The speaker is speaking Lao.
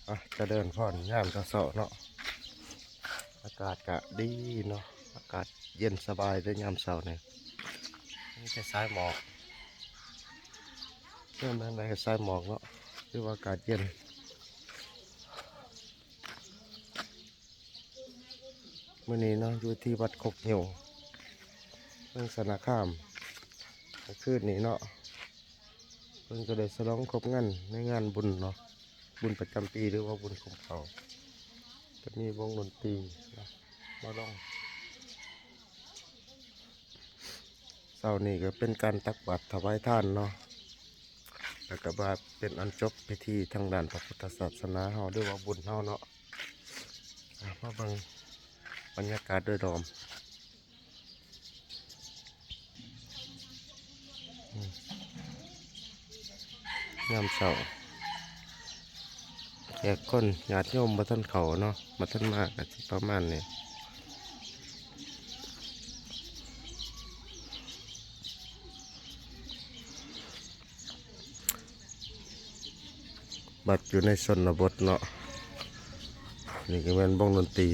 ອ່ະ ຈະເລີນພອນຍາມເຊົ້າໆເນາະ ອາກາດກະດີເນາະ ອາກາດເຢັນສະບາຍເດ້ຍາມເຊົ້ານີ້ ມີແຕ່ສາຍໝອກ ຍາມໃດກະສາຍໝອກເນາະ ຖືວ່າອາກາດເຢັນ. ມື້ນີ້ເນາະ ຢູ່ທີ່ວັດຄົກຫິ້ວ ເມືອງຊະນະຄາມ ກະຄືນນີ້ເນາະ ເພິ່ນກະໄດ້ສະຫຼອງຄົບງານໃນງານບຸນເນາະ ບຸນປະຈຳປີ ຫຼືວ່າບຸນຄຸມເຂົ້າ ກະມີວົງດົນຕີເນາະ ມາລອງ. ເຊົ້ານີ້ກະເປັນການຕັກບາດຖວາຍທານເນາະ ແລ້ວກະວ່າເປັນອັນຈົບພິທີທາງດ້ານພະພຸດທະສາສະໜາເຮົາ ຫຼືວ່າບຸນເຮົາເນາະ. ອ່ະ ມາເບິ່ງບັນຍາກາດໂດຍລອມ ອືມ ຍາມເຊົ້າ ແຂກຄົນຍາດໂຍມບໍ່ທັນເຂົ້າເນາະ ບໍ່ທັນມາ ກະຊິປະມານນີ້. ວັດຢູ່ໃນຊົນນະບົດເນາະ ນີ້ກະແມ່ນວົງດົນຕີ